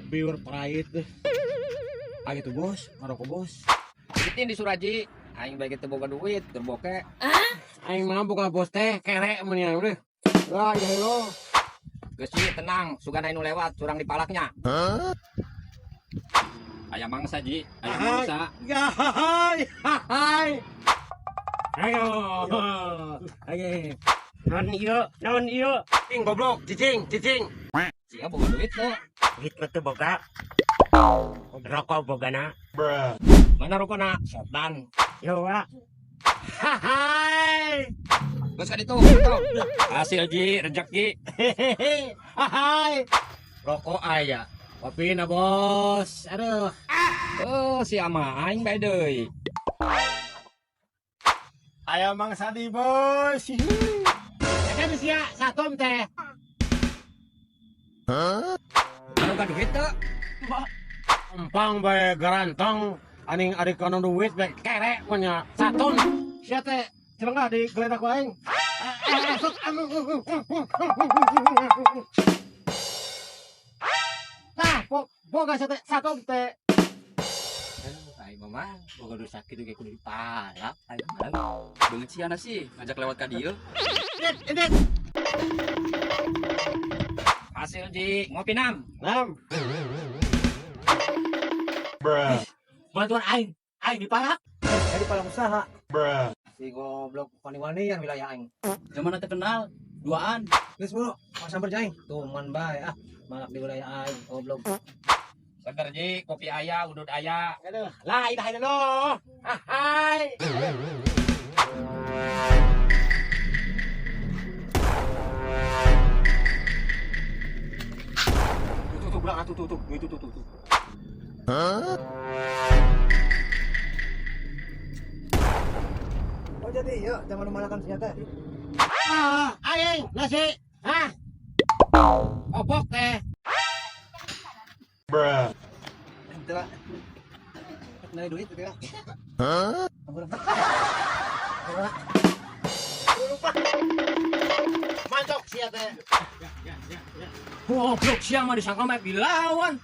Biur pahit deh. Ayo tuh bos, ngarokok bos. Itin di Suraji, aing bae teu boga duit, keur boke. Aing mah boga bos teh kerek menian udah. Lah ya lo. Geus Ji, tenang, sugan anu lewat, curang dipalaknya. Aya mangsa Ji, aya mangsa. Ya hai hai. Ayo. Ayo. Non ieu, non ieu. Cing goblok, cicing, cicing. Sia boga duit teu? Duit mah teu boga. Rokok bogana. Mana rokona? Sotan. Yo wa. Hai. Geus ka ditu, tuh. Hasil Ji, rezeki. Hehehe. Hai. Rokok aya. Kopi na bos. Aduh. Oh, si ama aing bae deui. Aya mangsa di bos. Ya kan sia satom teh. Boga duit teu? Empang bae garantong aning ari kana duit bae kerek nya saton. Sia teh celengah di geledak aing. Sok anu. Tah, boga sia teh satom teh. Aing mah boga duit sakitu ge kudu dipalak. Aing mah. Beungeut sia sih ngajak lewat ka dieu. Edet, edet. Hasil Ji, ngopi nam. Nam. Bantuan aing, aing dipalak. Jadi palak usaha. Si goblok wani-wanian wilayah aing. Zaman teu kenal, duaan. Geus bro, samper aing. Tuman bae ah, malak di wilayah aing, goblok. Seger Ji, kopi aya, udud aya. Aduh, la ilaha illallah. Hai. Tuh tuh belakang tuh tuh tuh, itu tuh tuh tuh. Oh jadi iya, jangan memalakan senjata. Ah, aing nasi. Hah? Obok teh. Ente lah. Nari duit gitu ya. Lupa. Mantok sia teh. Goblok sia mah disangka mah dilawan.